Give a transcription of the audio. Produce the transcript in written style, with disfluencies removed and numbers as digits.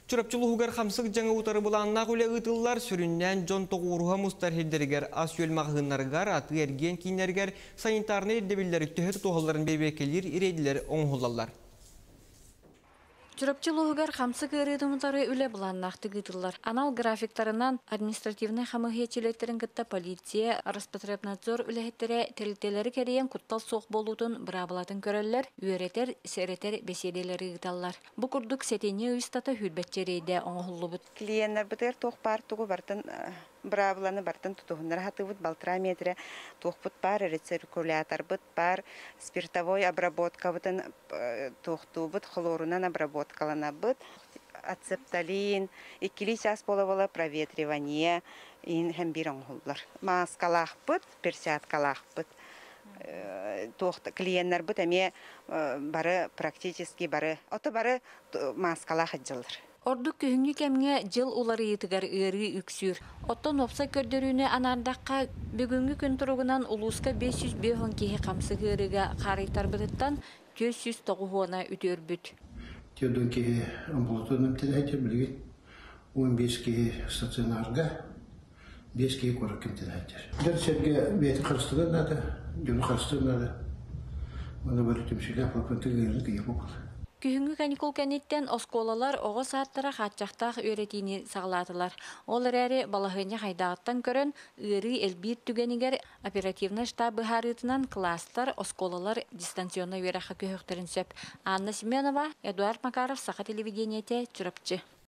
Чурапчы улууһугар хамсык дьаҥы утары былааннаах үлэ ыытыллар, сүрүннээн дьон тоҕуоруһа мустар сирдэригэр, ас-үөл маҕаһыыннарыгар, атыы-эргиэн кииннэригэр санитарнай ирдэбиллэри төһө тутуһалларын бэрэбиэркэлиир рейдэлэр оҥоһуллаллар. Чурапчы улууһугар хамсык ыарыытын утары үлэ былааннаахтык ыытыллар. Анал графиктарынан административнай хамыыһыйа чилиэттэрин кытта полиция, Роспотребнадзор үлэһиттэрэ тэрилтэлэри кэрийэн куттал суох буолуутун быраабылатын көрөллөр, үөрэтэр, сэрэтэр бэсиэдэлэри ыыталлар. Бу курдук сэтинньи ый устата сүүрбэччэ рейдэ оҥоһуллубут. Клиеннарбытыгар туох баар тугу барытын быраабыланы барытын тутуһуннара сатыыбыт, балтараа метрэ туохпут баар, рециркуляторбыт баар, спиртовой обработкабытын туохтуубут, хлорунан обработкаланабыт, ацепталин, иккилии чаас буола-буола проветривание иһин биир оҥоһуллар. Мааскалаахпыт, перчаткалаахпыт. Туох клиеннарбыт эмиэ бары практически бары, ото бары мааскалаах сылдьаллар. Ордук күһүҥҥү кэмҥэ дьыл уларыйыытыгар ыарыы үксүүр. Оттон уопсай көрдөрүүнү анаардахха, бүгүҥҥү күн туругунан улууска 550 киһи хамсык ыарыыга хаарыйтарбытыттан 490 үтүөрбүт. 40 киһи амбулаторнай эмтэнээччи, билигин 15 киһи стационарга, 5 киһи куоракка эмтэнээччи. Дьон-сэргэ бэйэтин харыстыгар наада, дьону харыстыыр наада. Уонна бары түмсүүлээх буолан ыарыыны кыйа буолар. Күһүҥҥү каникул кэнниттэн оскуолалар, оҕо саадтара хааччахтаах үөрэтиини саҕалаатылар. Ол эрээри балаһыанньа хайдаҕыттан көрөн, ыарыы элбиир түгэнигэр оперативнай штаб быһаарыытынан кылаастар, оскуолалар дистанционнай үөрэххэ көһүөхтэрин сөп. Анна Семенова, Эдуард Макаров, Саха телевидениетэ, Чурапчы.